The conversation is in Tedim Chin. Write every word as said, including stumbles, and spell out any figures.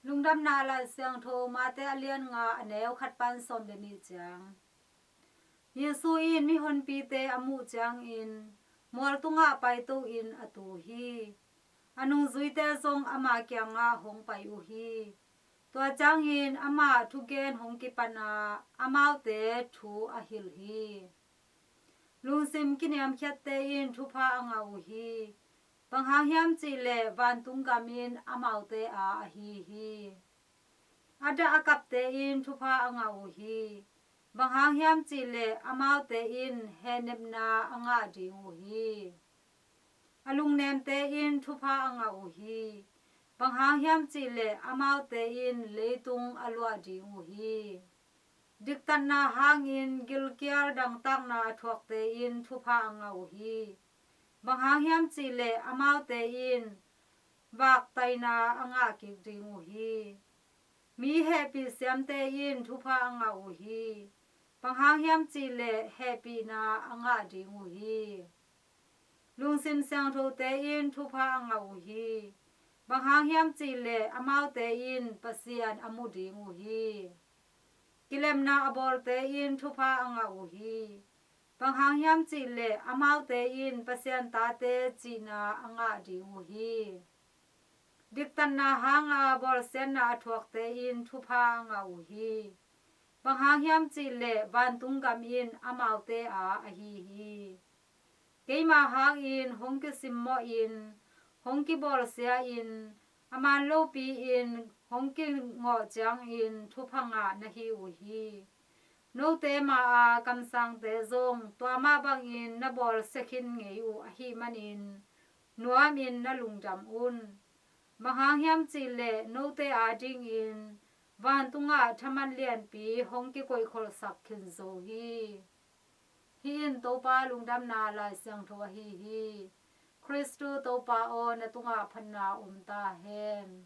Lungdamna Lai Siangtho Mate a lian nga, a neu khat pan sawm le nih ciang. Jesu in mihonpite a muh ciangin mual tungah paito in a tu hi. A nungzuite zong ama kiangah hong pai uh hi. Tua ciangin amah thugen hong kipan a, amaute thu a hilh hi. Lungsim kiniamkhiatte in thupha a ngah uh hi. Bang hang hiam cih leh vantung gam in amaute aa ahi hi. A dah a kapte in thupha a ngah uh hi. Bang hang hiam cih leh amaute in hehnepna a ngah ding uh hi. A lungnemte in thupha a ngah uh hi. Bang hang hiam cih leh amaute in leitung a luah ding uh hi. Diktatna hangin gilkial dangtakna a thuakte in thupha a ngah uh hi. Bang hang hiam cih leh amaute in vaktaina a ngah kik ding uh hi. Mi hehpih siamte in thupha a ngah uh hi. Bang hang hiam cih leh hehpihna a ngah ding uh hi. Lungsim siangthote in thupha a ngah uh hi. Bang hang hiam cih leh amaute in Pasian a mu ding uh hi. Kilemna a bawlte in thupha a ngah uh hi. Bang hang hiam cih leh amaute in Pasian tate cihna a ngah ding uh hi. Diktatna hanga bawlsiatna a thuakte in thupha a ngah uh hi. Bang hang hiam cih leh vantung gam in amaute aa ahi hi. Keima hangin hong kisimmawhin, hong kibawlsia-in, a man lopi-in hong kingawh ciangin thupha ngah na hi uh hi. Note ma-a kamsangte zong tua mah bangin na bawlsia khin ngei uh ahih manin nuamin na lungdam un. Bang hang hiam cih leh note adingin vantungah thaman lianpi hong kikoihkholhsak khin zo hi. Hih in Topa Lungdamna Lai Siangtho ahi hi. Khristu Topa aw, na tungah phatna om ta hen.